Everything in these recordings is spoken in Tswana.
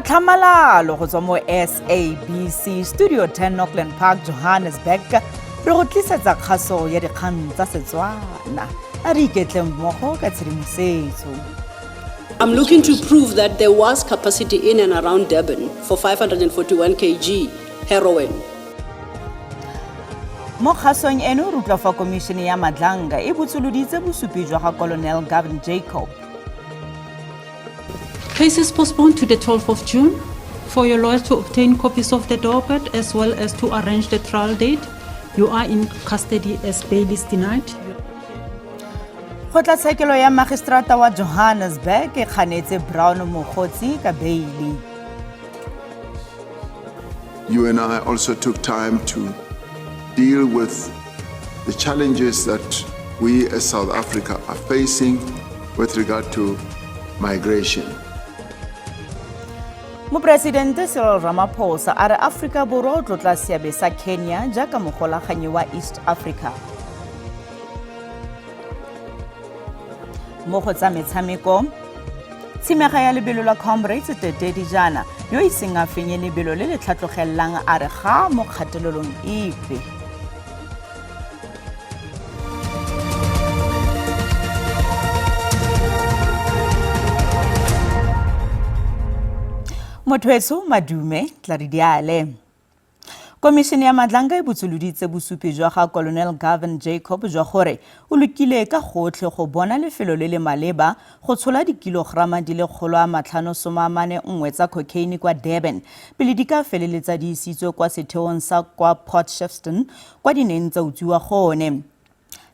Ka tlhamalalo go tswa mo SABC Studio 10 Auckland Park, Johannesburg, re go tlisetsa kgaso ya dikgang tsa Setswana. A re iketleng mmogo ka tshedimosetso. I'm looking to prove that there was capacity in and around Durban for 541 kg heroin. Mo kgasong eno re utlwa fa komišene ya Madlanga e botsoloditse bosupi jwa ga Colonel Gavin Jacob. Case is postponed to the 12th of June for your lawyer to obtain copies of the docket as well as to arrange the trial date. You are in custody as bail is denied. Kgotlatshekelo ya Magistrata wa Johannesburg e kganetse Brown Mogotsi ka beili. You and I also took time to deal with the challenges that we as South Africa are facing with regard to migration. Moporesidente Cyril Ramaphosa a re Aforika Borwa o tlotla seabe sa Kenya jaaka mogolaganyi wa East Africa. Mo go tsa metshameko, tshimega ya lebelo la Comrades Tete Dijana yo iseng a fenye lebelo le le tlhatlogelelang a re ga mo kgatelelong epe. Motho madume tla re diale. Komišene ya Madlanga e botsoloditse bosupi jwa ga Colonel Gavin Jacob jwa gore o lokile ka gotlhe go bona lefelo le le maleba go tshola dikilograma di le 541 tsa cocaine kwa Durban pele di ka feleletsa di isitswe kwa setheong sa kwa Port Shepstone kwa di neng tsa utswiwa gone.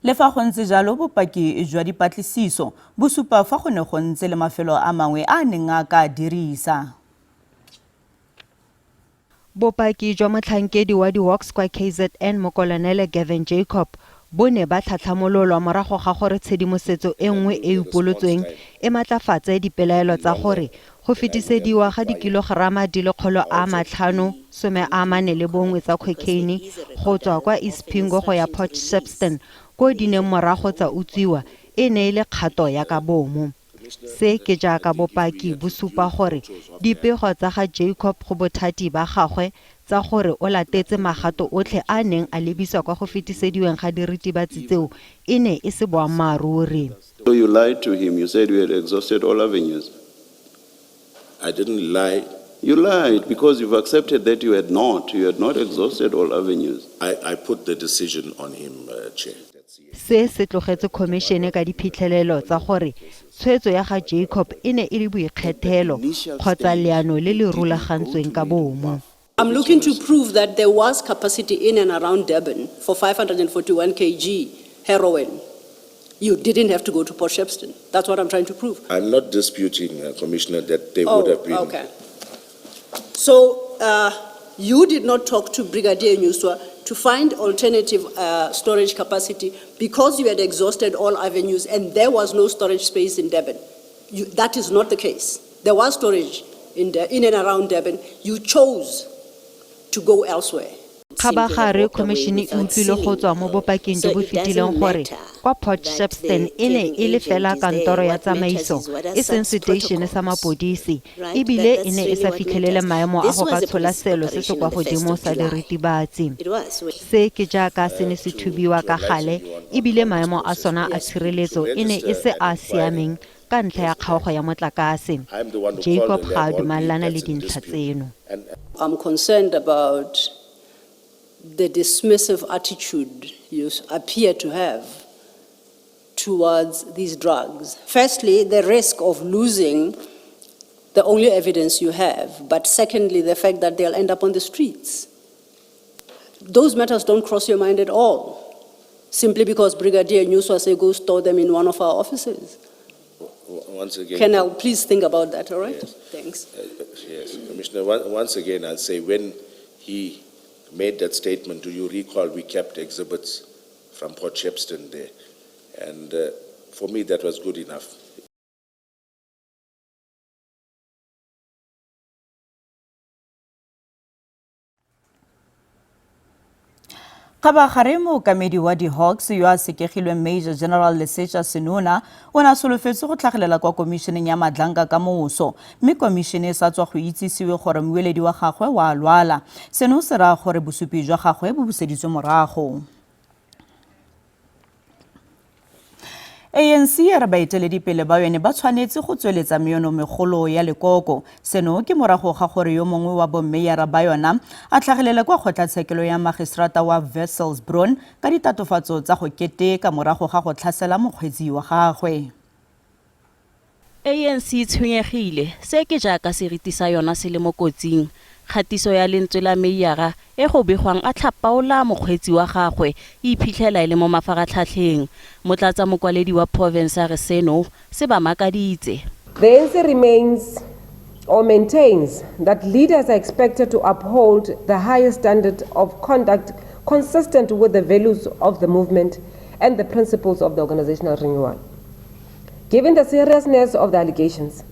Le fa go ntse jalo, bopaki jwa dipatlisiso bo supa fa go ne go ntse le mafelo a mangwe a a neng a ka dirisa. Bopaki jwa motlhankedi wa di-Hawks kwa KZN Mokolonele Gavin Jacob bo ne ba tlhatlhamololwa morago ga gore tshedimosetso e nngwe e e upolotsweng e matlafatse dipelaelo tsa gore go fetisediwa ga dikilogerama di le 541 tsa khokheine go tswa kwa Isipingo go ya Port Shepstone ko di neng morago tsa utswiwa e ne e le kgato ya ka bomo. Se ke jaaka bopaki bo supa gore dipego tsa ga Jacob go bothati ba gagwe tsa gore o latetse magato otlhe a a neng a lebiswa kwa go fetisediweng ga diritibatsi tseo e ne e se boammaaruri. So you lied to him. You said we had exhausted all avenues. I didn't lie. You lied because you've accepted that you had not. You had not exhausted all avenues. I put the decision on him, Chair. Se se tlogetse khomišene ka diphitlhelelo tsa gore tshwetso ya ga Jacob e ne e le boikgethelo kgotsa leano le le rulagantsweng ka bomo. I'm looking to prove that there was capacity in and around Durban for 541 kg heroin. You didn't have to go to Port Shepstone. That's what I'm trying to prove. I'm not disputing, Commissioner, that there would have been. Okay. So you did not talk to Brigadier Nyuswa to find alternative storage capacity because you had exhausted all avenues and there was no storage space in Durban. That is not the case. There was storage in and around Durban. You chose to go elsewhere. Kgabagare khomišene e utlwile go tswa mo bopaking jo bo fetileng gore kwa Port Shepstone e ne e le fela kantoro ya tsamaiso e seng seteišene sa mapodisi ebile e ne e sa fitlhelele maemo a go ka tshola seelo se se kwa godimo sa diritibatsi. Se ke jaaka se ne se thubiwa ka gale ebile maemo a sona a tshireletso e ne e se a a siameng ka ntlha ya kgaogo ya motlakase. Jacob ga a dumalana le dintlha tseno. I'm concerned about the dismissive attitude you appear to have towards these drugs. Firstly, the risk of losing the only evidence you have, but secondly, the fact that they'll end up on the streets. Those matters don't cross your mind at all, simply because Brigadier Nyuswa say go store them in one of our offices. Once again, Can I please think about that, all right? Yes. Thanks. Yes, Commissioner, once again, I'll say when he made that statement, do you recall we kept exhibits from Port Shepstone there? And for me, that was good enough. Kgabagare mookamedi wa di-Hawks yo a sekegilweng Major General Lesetja Senona o ne a solofetse go tlhagelela kwa komišeneng ya Madlanga ka moso, mme komišene e sa tswa go itsisiwe gore mmueledi wa gagwe wa lwala. Seno se raya gore bosupi jwa gagwe bo buseditswe morago. ANC ya re baeteledipele ba yone ba tshwanetse go tsweletsa meonomegolo ya lekoko. Seno ke morago ga gore yo mongwe wa bommeyara ba yona a tlhagelele kwa kgotlatshekelo ya magistrata wa Wesselsbron ka ditatofatso tsa go keteka morago ga go tlhasela mokgweetsi wa gagwe. ANC e tshwenyegile, se ke jaaka seriti sa yona se le mo kotsing. Kgatiso ya lentswe la meiyara e go begwang a tlhapaola mokgweetsi wa gagwe e iphitlhela e le mo mafaratlhatlheng. Motlatsa mokwaledi wa province a re seno se ba makaditse. The ANC remains or maintains that leaders are expected to uphold the highest standard of conduct consistent with the values of the movement and the principles of the organizational renewal. Given the seriousness of the allegations,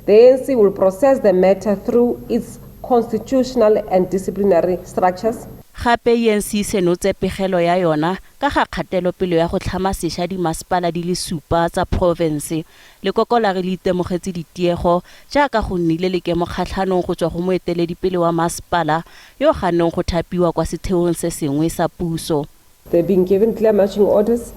the ANC will process the matter through its constitutional and disciplinary structures. Gape ANC e senotse pegelo ya yona ka ga kgatelopele ya go tlhama sešwa dimasepala di le supa tsa porofense. Lekoko la re le itemogetse ditiego jaaka go nnile le kemokgatlhanong go tswa go moeteledipele wa masepala yo o ganneng go thapiwa kwa setheong se sengwe sa puso. They've been given clear marching orders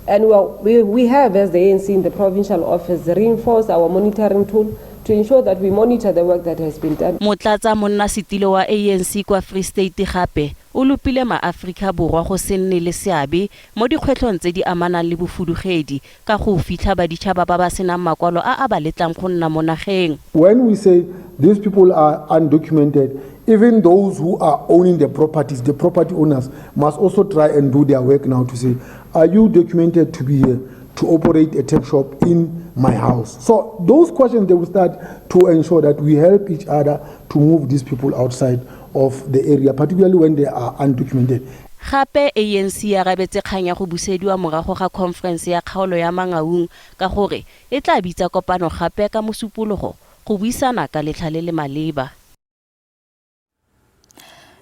and we, we have, as the ANC in the provincial office, reinforced our monitoring tool to ensure that we monitor the work that has been done. Motlatsa monnasetilo wa ANC kwa Free State gape o lopile maAforika Borwa go se nne le seabe mo dikgwetlhong tse di amanang le bofudugedi ka go fitlha baditšhaba ba ba senang makwalo a a ba letlang go nna mo nageng. When we say these people are undocumented, even those who are owning the properties, the property owners, must also try and do their work now to say, are you documented to be here to operate a tuck shop in my house? So those questions, they will start to ensure that we help each other to move these people outside of the area, particularly when they are undocumented. Gape ANC e arabetse kgang ya go busediwa morago ga khonferense ya kgaolo ya Mangaung ka gore e tla bitsa kopano gape ka Mosupologo go buisana ka letlha le le maleba.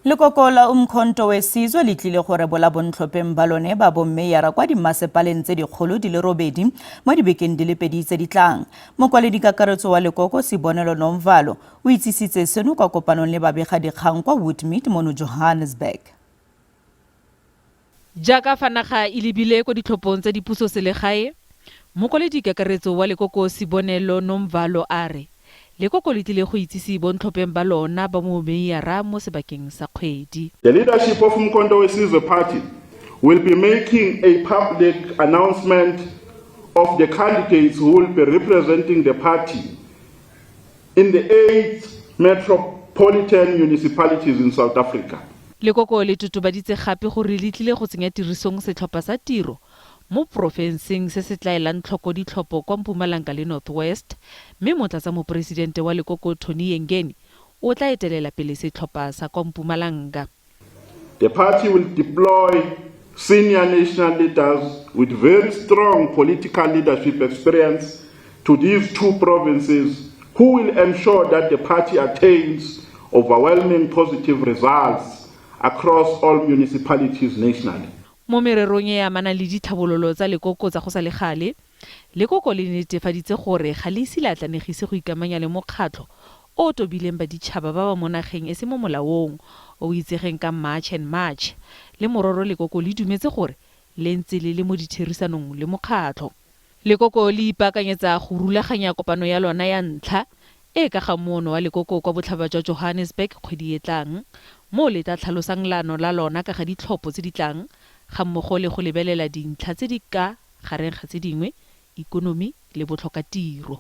Lekoko la Umkhonto we Sizwe le tlile go rebola bontlhopheng ba lone ba bommeyara kwa dimmasepaleng tse dikgolo di le robedi mo dibekeng di le pedi tse di tlang. Mokwaledi kakaretso wa lekoko Sibonelo Nomvalo o itsisitse seno kwa kopanong le babegadikgang kwa Woodmead mono Johannesburg. Jaaka fa naga e lebile kwa ditlhophong tsa dipusoselegae, mokwaledi kakaretso wa lekoko Sibonelo Nomvalo a re lekoko le tlile go itsise bontlhopheng ba lona ba bomeyara mo sebakeng sa kgwedi. The leadership of Umkhonto we Sizwe Party will be making a public announcement of the candidates who will be representing the party in the 8 metropolitan municipalities in South Africa. Lekoko le totobaditse gape gore le tlile go tsenya tirisong setlhopha sa tiro mo porofenseng se se tla elang tlhoko ditlhopho kwa Mpumalanga le North West, mme motlatsa moporesidente wa lekoko Tony Yengeni o tla etelela pele setlhopha sa kwa Mpumalanga. The party will deploy senior national leaders with very strong political leadership experience to these two provinces who will ensure that the party attains overwhelming positive results across all municipalities nationally. Mo mererong e e amanang le ditlhabololo tsa lekoko tsa go sa le gale, lekoko le netefaditse gore ga le ise le atlanegise go ikamanya le mokgatlho o o tobileng baditšhaba ba ba mo nageng e se mo molaong, o o itsegeng ka March and March, le mororo lekoko le dumetse gore le ntse le le mo ditherisanong le mokgatlho. Lekoko le ipaakanyetsa go rulaganya kopano ya lona ya ntlha e e ka ga moono wa lekoko kwa botlhaba jwa Johannesburg kgwedi e tlang, moo le tla tlhalosang leano la lona ka ga ditlhopho tse di tlang, gammogo le go lebelela dintlha tse di ka, gareng ga tse dingwe, ikonomi le botlhokatiro.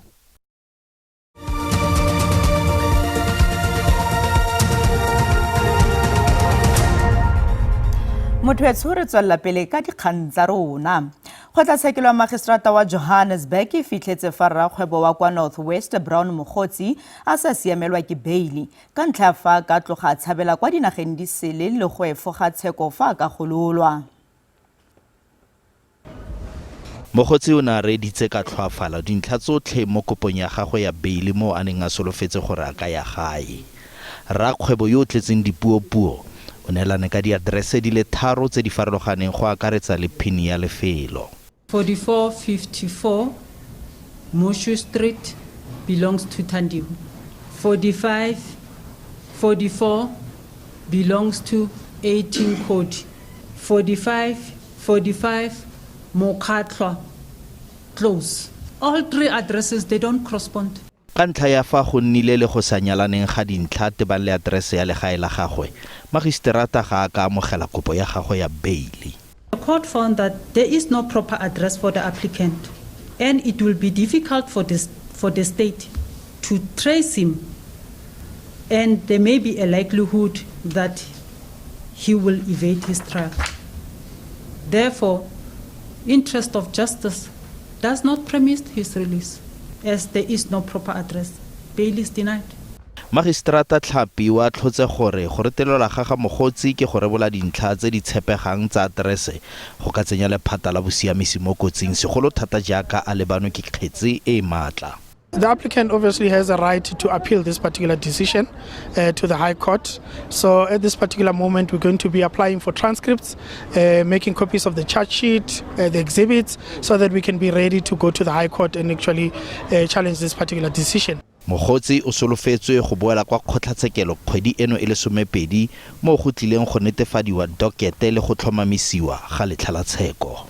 Motho etsho, re tswelela pele ka dikgang tsa rona. Kgotlatshekelo ya magistrata wa Johannesburg e fitlhetse fa rrakgwebo wa kwa North West Brown Mogotsi a sa siamelwa ke beili ka ntlha ya fa a ka tloga a tshabela kwa dinageng di sele le go efoga tsheko fa a ka gololwa. Mogotsi o ne a reeditse ka tlhoafalo dintlha tsotlhe mo kopong ya gagwe ya beili moo a neng a solofetse gore a ka ya gae. Rrakgwebo yo o tletseng dipuopuo o O neelane ka diaterese di le tharo tse di farologaneng go akaretsa le phini ya lefelo. 4454 Moshu Street belongs to Thandiwe. 45 44 belongs to 18 Kodi. 45 45 Mokgatlwa Close. All three addresses, they don't correspond. Ka ntlha ya fa go nnile le go sa nyalaneng ga dintlha tebang le aterese ya legae la gagwe, magiseterata ga a ka amogela kopo ya gagwe ya beili. The court found that there is no proper address for the applicant and it will be difficult for the, for the state to trace him and there may be a likelihood that he will evade his trial. Therefore, interest of justice does not premise his release as there is no proper address. Bail is denied. Magiseterata Tlhapi o atlhotse gore go retelelwa ga ga Mogotsi ke go rebola dintlha tse di tshepegang tsa aterese go ka tsenya lephata la bosiamisi mo kotsing segolo thata jaaka a lebanwe ke kgetse e e maatla. The applicant obviously has a right to appeal this particular decision to the High Court. So at this particular moment, we're going to be applying for transcripts, making copies of the charge sheet, the exhibits, so that we can be ready to go to the High Court and actually challenge this particular decision. Mogotsi o solofetswe go boela kwa kgotlatshekelo kgwedi eno e le 12 moo go tlileng go netefadiwa dokete le go tlhomamisiwa ga letlha la tsheko.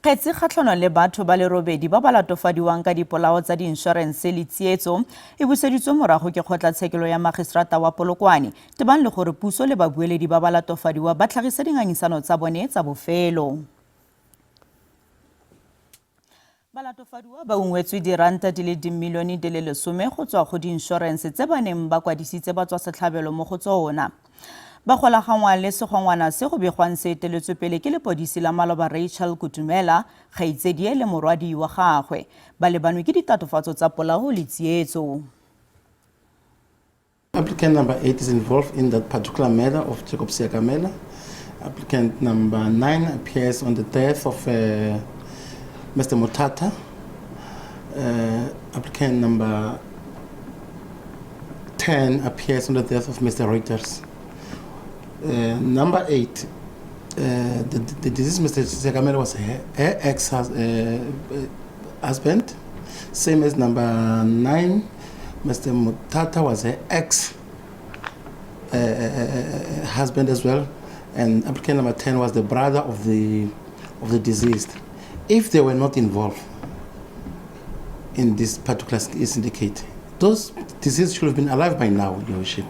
Kgetsi kgatlhanong le batho ba le robedi ba ba latofadiwang ka dipolao tsa diinshorense le tsietso e buseditswe morago ke kgotlatshekelo ya magistrata wa Polokwane tebang le gore puso le babueledi ba ba latofadiwa ba tlhagise dingangisano tsa bone tsa bofelo. Balatofadiwa ba ungwetswe diranta di le dimilione di le 10 go tswa go diinshorense tse ba neng ba kwadisitse ba tswa setlhabelo mo go tsona. Ba golaganngwa le segongwana se go begwang se eteletswe pele ke lepodisi la maloba Rachel Kutumela, kgaitsedie le morwadi wa gagwe. Ba lebanwe ke ditatofatso tsa polao le tsietso. Applicant number 8 is involved in that particular murder of Jacob Seakamela. Applicant number 9 appears on the death of Mr. Motata. Applicant number 10 appears on the death of Mr. Reuters. Number 8, the deceased Mr. Seakamela was her ex-husband. Same as number 9, Mr. Motata was her ex-husband as well, and applicant number 10 was the brother of the deceased. If they were not involved in this particular syndicate, those deceased should have been alive by now, Your Worship.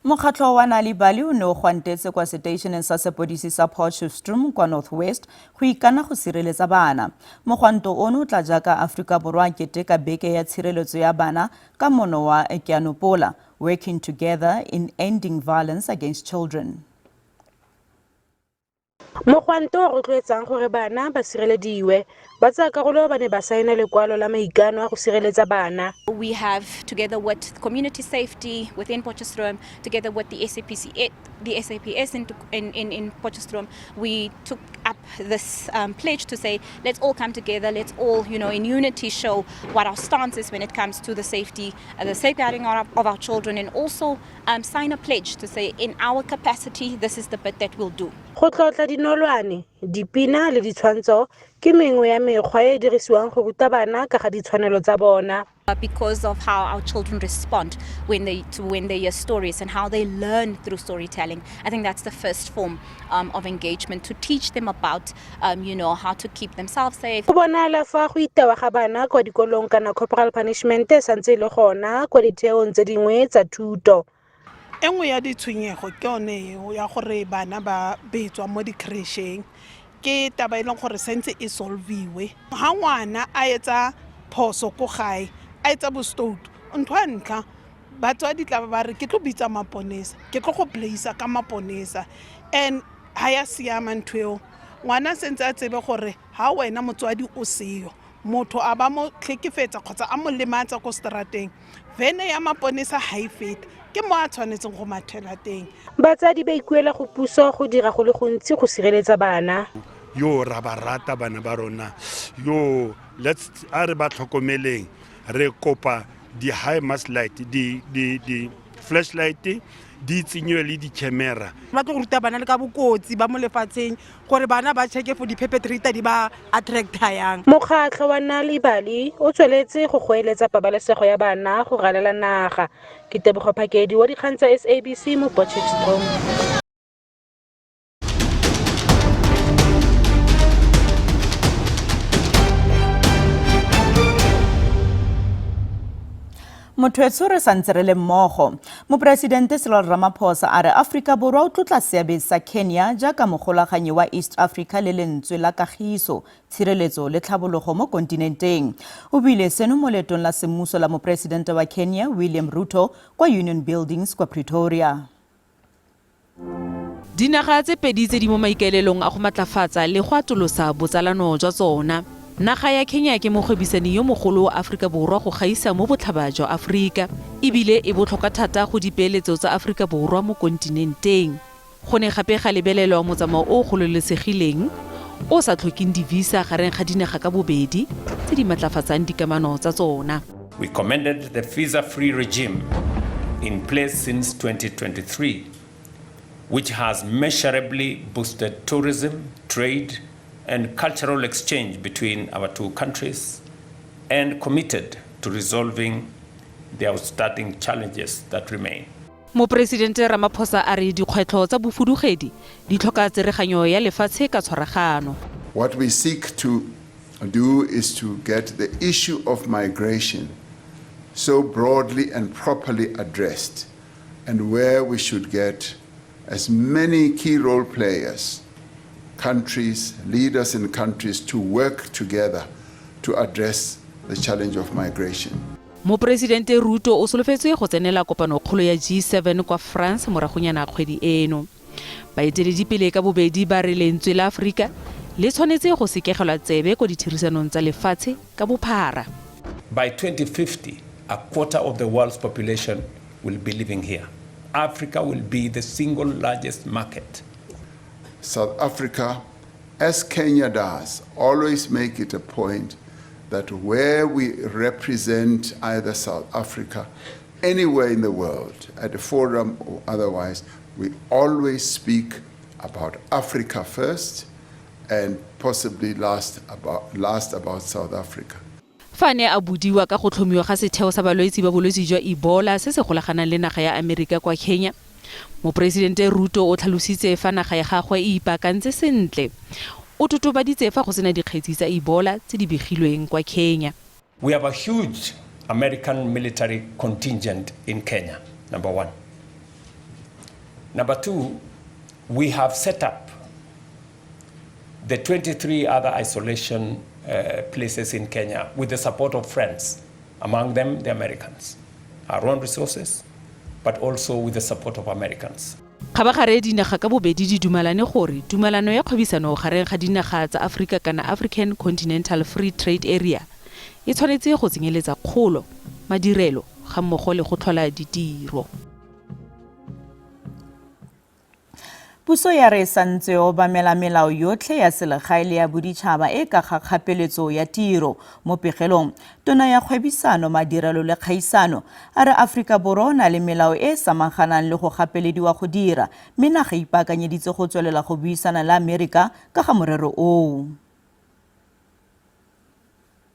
Mokgatlho wa Nal'ibali o ne o gwantetse kwa seteišeneng sa sepodisi sa Potchefstroom kwa North West go ikana go sireletsa bana. Mogwanto ono o tla jaaka Aforika Borwa a keteka beke ya tshireletso ya bana ka mono wa Keanopola, Working Together in Ending Violence Against Children. Mogwanto o rotloetsang gore bana ba sirelediwe. Ba tsaya karolo ba ne ba saena lekwalo la maikano a go sireletsa bana. We have, together with community safety within Potchefstroom, together with the SAPC, the SAPS in Potchefstroom, we took up this pledge to say, let's all come together, let's all, in unity show what our stance is when it comes to the safety, the safeguarding of our children, and also sign a pledge to say, in our capacity, this is the bit that we'll do. Go tlotla dinolwane, dipina le ditshwantsho ke mengwe ya mekgwa e e dirisiwang go ruta bana ka ga ditshwanelo tsa bona. Because of how our children respond when they hear stories and how they learn through storytelling. I think that's the first form of engagement, to teach them about how to keep themselves safe. Go bonala fa go itewa ga bana kwa dikolong kana corporal punishment e santse e le gona kwa ditheong tse dingwe tsa thuto. E nngwe ya ditshwenyego ke yone eo ya gore bana ba betswa mo di-crècheng, ke taba e leng gore sentse e solviwe. Ha ngwana a etsa phoso ko gae, a etsa bostoutu, ntho ya ntlha batswadi tla ba re ke tlo bitsa maponesa, ke tlo go blaisa ka maponesa, and ha ya siama ntho eo. Ngwana sentse a tsebe gore ha wena motswadi o seyo, motho a ba mo tlhekefetsa kgotsa a mo lematsa ko strateng, vene ya maponesa ha e feta, ke mo a tshwanetseng go mathela teng. Batsadi ba ikuela go puso go dira go le gontsi go sireletsa bana. Yo ra ba rata bana ba rona, yo let's a re ba tlhokomeleng, re kopa di-high mast light, di-flashlight di tsenyiwe le di-camera. Ba tlo go ruta bana le ka bokotsi ba mo lefatsheng gore bana ba checke for di-perpetrator di ba attracta yang. Mokgatlho wa Nal'ibali o tsweletse go goeletsa pabalesego ya bana go ralala naga. Ke Tebogo Phakedi wa dikgang tsa SABC mo Potchefstroom. Motho re santse re le mmogo. Moporesidente Cyril Ramaphosa a re Aforika Borwa o tlotla seabe sa Kenya jaaka mogolaganyi wa East Africa le lentswe la kagiso, tshireletso le tlhabologo mo kontinenteng. O buile seno mo leetong la semmuso la moporesidente wa Kenya William Ruto kwa Union Buildings kwa Pretoria. Dinaga tse pedi tse di mo maikaelelong a go matlafatsa le go atolosa botsalano jwa tsona. Naga ya Kenya ke mogwebisani yo mogolo wa Aforika Borwa go gaisa mo botlhaba jwa Aforika, ebile e botlhokwa thata go dipeeletso tsa Aforika Borwa mo kontinenteng. Go ne gape ga lebelelwa motsamao o o gololesegileng o sa tlhokeng di-visa gareng ga dinaga ka bobedi tse di matlafatsang dikamano tsa tsona. We commended the visa-free regime in place since 2023, which has measurably boosted tourism, trade, and cultural exchange between our two countries, and committed to resolving the outstanding challenges that remain. Moporesidente Ramaphosa a re dikgwetlho tsa bofudugedi di tlhoka tsereganyo ya lefatshe ka tshwaragano. What we seek to do is to get the issue of migration so broadly and properly addressed, and where we should get as many key role players, countries, leaders in countries to work together to address the challenge of migration. Moporesidente Ruto o solofetswe go tsenela kopanokgolo ya G7 kwa France moragonyana kgwedi eno. Baeteledipele ka bobedi ba re lentswe la Aforika le tshwanetse go sekegelwa tsebe ko ditherisanong tsa lefatshe ka bophara. By 2050, a quarter of the world's population will be living here. Africa will be the single largest market. South Africa, as Kenya does, always make it a point that where we represent either South Africa anywhere in the world, at a forum or otherwise, we always speak about Africa first and possibly last about South Africa. Fa a ne a bodiwa ka go tlhomiwa ga setheo sa balwetse ba bolwetse jwa Ebola se se golaganang le naga ya Amerika kwa Kenya, moporesidente Ruto o tlhalositse fa naga ya gagwe e ipaakantse sentle. O totobaditse fa go sena dikgetsi tsa Ebola tse di begilweng kwa Kenya. We have a huge American military contingent in Kenya, number one. Number two, we have set up the 23 other isolation places in Kenya with the support of friends, among them the Americans. Our own resources, but also with the support of Americans. Kgabagare dinaga ka bobedi di dumalane gore tumalano ya kgwebisano gareng ga dinaga tsa Aforika kana African Continental Free Trade Area e tshwanetse go tsenyeletsa kgolo, madirelo ga mmogo le go tlhola ditiro. Puso ya re e santse e obamela melao yotlhe ya selegae le ya boditšhaba e ka ga kgapeletso ya tiro. Mo pegelong, tona ya kgwebisano, madirelo le kgaisano a re Aforika Borwa o na le melao e e samaganang le go gapelediwa go dira, mme naga e ipaakanyeditse go tswelela go buisana le Amerika ka ga morero oo.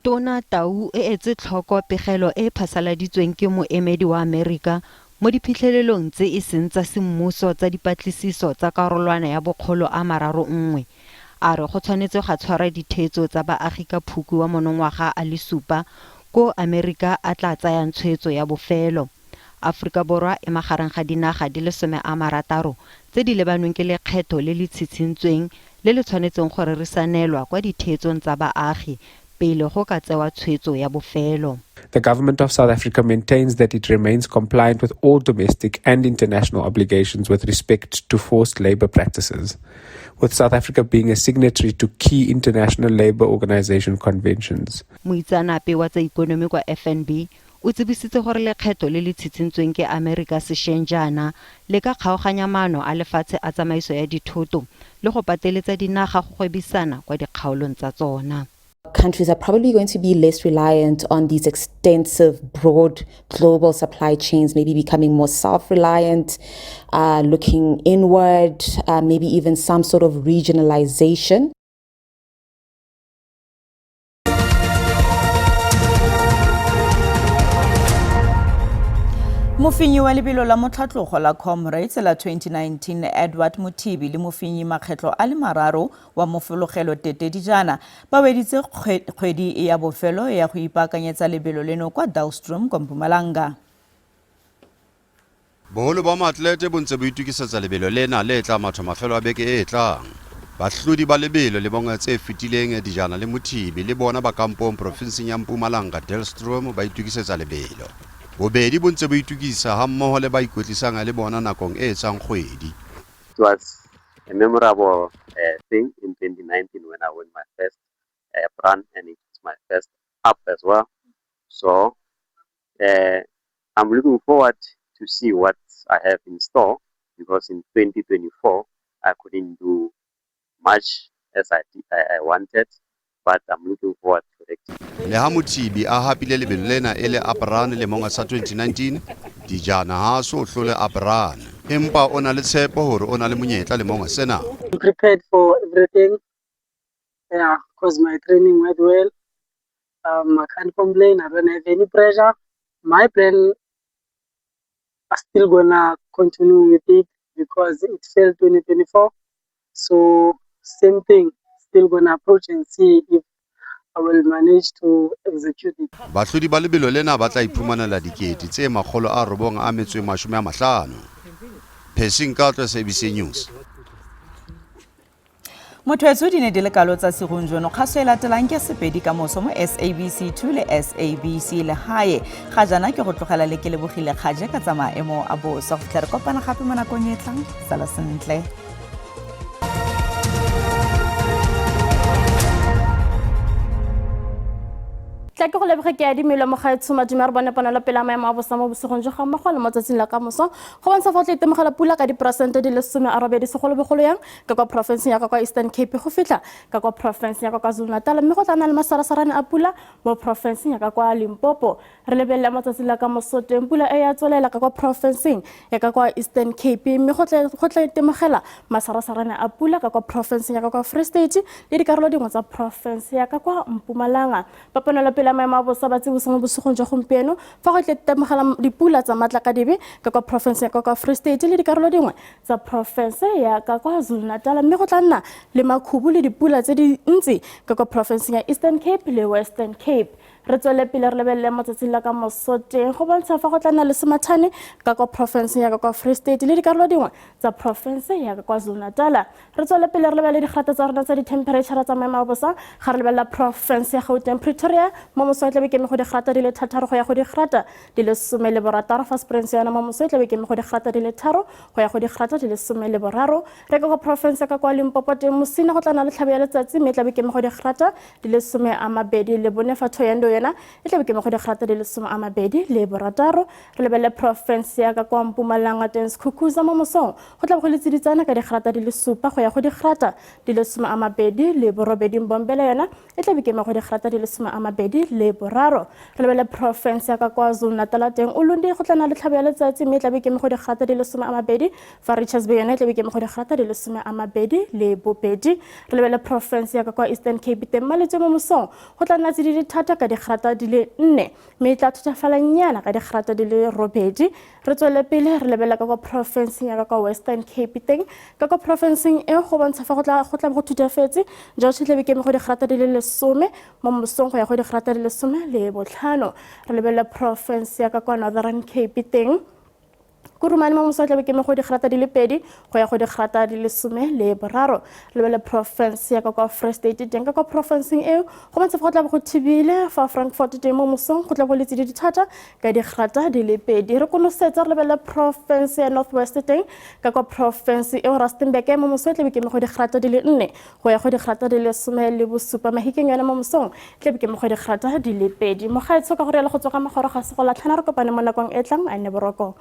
Tona Tau e etse tlhoko pegelo e e phasaladitsweng ke moemedi wa Amerika mo diphitlhelelong tse e seng tsa semmuso tsa dipatlisiso tsa karolwana ya 131. A re go tshwanetse ga tshwarwa ditheetso tsa baagi ka Phukwi wa monongwaga a le 7 ko Amerika a tla tsayang tshwetso ya bofelo. Aforika Borwa e magareng ga dinaga di le 60 tse di lebanweng ke lekgetho le le tshitshintsweng le le tshwanetseng go rerisanelwa kwa ditheetsong tsa baagi pele go ka tsewa tshwetso ya bofelo. The government of South Africa maintains that it remains compliant with all domestic and international obligations with respect to forced labor practices, with South Africa being a signatory to key International Labour Organization conventions. Moitseanape wa tsa ikonomi kwa FNB o tsebisitse gore lekgetho le le tshitshintsweng ke Amerika sešweng jaana le ka kgaoganya maano a lefatshe a tsamaiso ya dithoto le go pateletsa dinaga go gwebisana kwa dikgaolong tsa tsona. Countries are probably going to be less reliant on these extensive, broad global supply chains, maybe becoming more self reliant, looking inward, maybe even some sort of regionalization. Mofenyi wa lebelo la motlhatlogo la Comrades la 2019 Edward Mothibi le mofenyi makgetlo a le mararo wa mofologelo Tete Dijana ba weditse kgwedi ya bofelo ya go ipaakanyetsa lebelo leno kwa Dullstroom kwa Mpumalanga. Boholo ba maatlete bo ntse bo itokisetsa lebelo lena le tla matha mafelo a beke e tlang. Bahlodi ba lebelo lemong tse fetileng Dijana le Mothibi le bona ba kampong profinseng ya Mpumalanga Dullstroom ba itokisetsa lebelo. Bobedi bo ntse bo itokisa hammoho le ba ikwetlisang le bona nakong e etsang kgwedi. It was a memorable thing in 2019 when I won my first run, and it's my first up as well. So I'm looking forward to see what I have in store, because in 2024 I couldn't do much as I wanted, but I'm looking forward to it. Le ha Mothibi a hapile lebelo lena e le Up Run lemong sa 2019, Dijana ha so hlole Up Run, empa o na le tshepo hore o na le monyetla lemong sena. I'm prepared for everything. Yeah, because my training went well. I can't complain. I don't have any pressure. My plan, I'm still gonna continue with it because it failed 2024. So same thing, still gonna approach and see if I will manage to execute it. Bahlodi ba lebelo lena ba tla iphumanela 950. Percy Nkatlo, SABC News. Motho etso di ne di le kalo tsa segompieno, kgaso e latelang ke Sepedi ka moso mo SABC 2 le SABC Lehae. Ga jaana ke go tlogela le ke lebogile kgaje ka tsa maemo a bosa go fitlha re kopana gape mo nakong e tlang. Sala sentle. Tla ke go leboge ke adimilwe mogaetsho madume a re bone ponelo pele a maemo a bosa mo bosigong jo ga mmogo le mo tsatsing la ka moso go bontsha fa o tla itemogela pula ka diperesente di le 80 segolobogolo yang ka kwa porofenseng ya ka kwa Eastern Cape go fitlha ka kwa porofenseng ya ka kwa KwaZulu-Natal, mme go tla nna le masarasarane a pula mo porofenseng ya ka kwa Limpopo. Re lebelele mo tsatsing la ka moso teng pula e ya tswelela ka kwa porofenseng ya ka kwa Eastern Cape, mme go tla itemogela masarasarane a pula ka kwa porofenseng ya ka kwa Free State le dikarolo dingwe tsa porofense ya ka kwa Mpumalanga. Ba ponelo pele maemo a bosa ba tsibosa mo bosigong jwa gompieno fa go tla itemogela dipula tsa matlakadibe ka kwa porofense ya ka kwa Free State le dikarolo dingwe tsa porofense ya ka kwa KwaZulu-Natal, mme go tla nna le makhubu le dipula tse dintsi ka kwa porofenseng ya Eastern Cape le Western Cape. Re tswele pele re lebelele mo tsatsing la ka moso teng go bontsha fa go tla nna le semathane ka kwa porofenseng ya ka kwa Free State le dikarolo dingwe tsa porofense ya ka KwaZulu-Natal. Re tswele pele re lebelele dikgato tsa rona tsa di-temperature tsa maemo a bosa ga re lebelela porofense ya Gauteng Pretoria mo moso e tlabe ke eme go digrata di le 6 go ya go digrata di le 16, fa Springs yona mo moso e tlabe ke eme go digrata di le 3 go ya go digrata di le 13. Re ka kwa porofense ka kwa Limpopo teng Mosina go tla nna le tlhabo ya letsatsi mme e tlabe ke eme go digrata di le 24, fa Thohoyandou yona e tlabe ke eme go digrata di le 26. Re lebelele porofense ya ka kwa Mpumalanga teng Skukuza mo mosong go tla go le tsiditsana ka digrata di le 7 go ya go digrata di le 28, Mbombela yona e tla be ke eme go digrata di le 23. Re lebelele porofense ya ka kwa KwaZulu-Natal teng Ulundi go tla nna le tlhabo ya letsatsi mme e tla be ke eme go digrata di le 20, fa Richards Bay yona e tla be ke eme go digrata di le 22. Re lebelele porofense ya ka kwa Eastern Cape teng Maletswe mo mosong go tla nna tsididi thata ka digrata di le 4 mme e tla thatafalanyana ka digrata di le 8. Re tswele pele re lebelela ka kwa porofenseng ya ka kwa Western Cape teng ka kwa porofenseng e go bontsha fa go tla go thutafetse George tlabe ke eme go digrata di le 10 mo mosong go ya go digrata di le 15. Re lebelela porofense ya ka kwa Northern Cape teng Kurumane mo mosong tlabe ke eme go digrata di le 2 go ya go digrata di le 13. Re lebelele porofense ya ka kwa Free State teng ka kwa porofenseng eo go bontsha fa go tla bo go thibile, fa Frankfort teng mo mosong go tla bo le tsididi thata ka digrata di le 2. Re konosetsa re lebelele porofense ya North West teng ka kwa porofense eo Rustenburg mo mosong tlabe ke eme go digrata di le 4 go ya go digrata di le 17. Mahikeng yone mo mosong tlabe ke eme go digrata di le 2. Mogaetsho ka go rialo go tsoga magoro ga se go latlhana, re kopane mo nakong e tlang. A nne boroko.